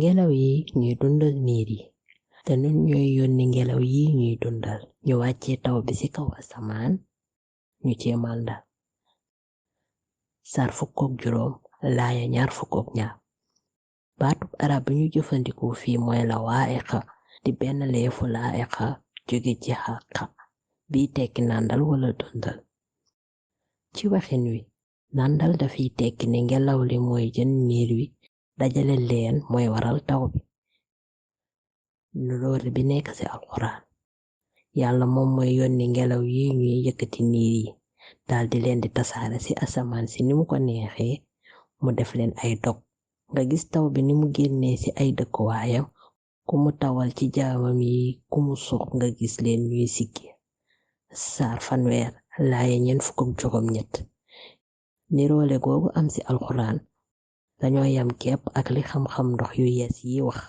ngelaw yi ñuy dundal niir yi te ñun ñooy yónni ngelaw yi ñuy dundal ñu wàccee taw bi ci kaw asamaan ñu ci màndal. Saar 15 laaya 22. baatub arab bi ñu jëfandikoo fii mooy la waa'iqa di benn leefu laa'iqa jóge ci xaqa bii tekki nàndal wala dundal. ci waxin wi nàndal dafay tekki ne ngelaw li mooy jën niir wi dajale leen mooy waral taw bi. nuróole bi nekk ci alxuraan yàlla moom mooy yónni ngelaw yi ñuy yëkkati niir yi daldi leen di tasaare ci asamaan si ni mu ko neexee mu def leen ay dog nga gis taw bi ni mu génnee ci ay dëkkuwaayam ku mu tawal ci jaamam yi ku mu suux nga gis leen ñuy siggi. saar 30 laaya 49. niroole googu am ci alxuraan dañoo yam kepp ak li xam-xam ndox yu yees yi wax.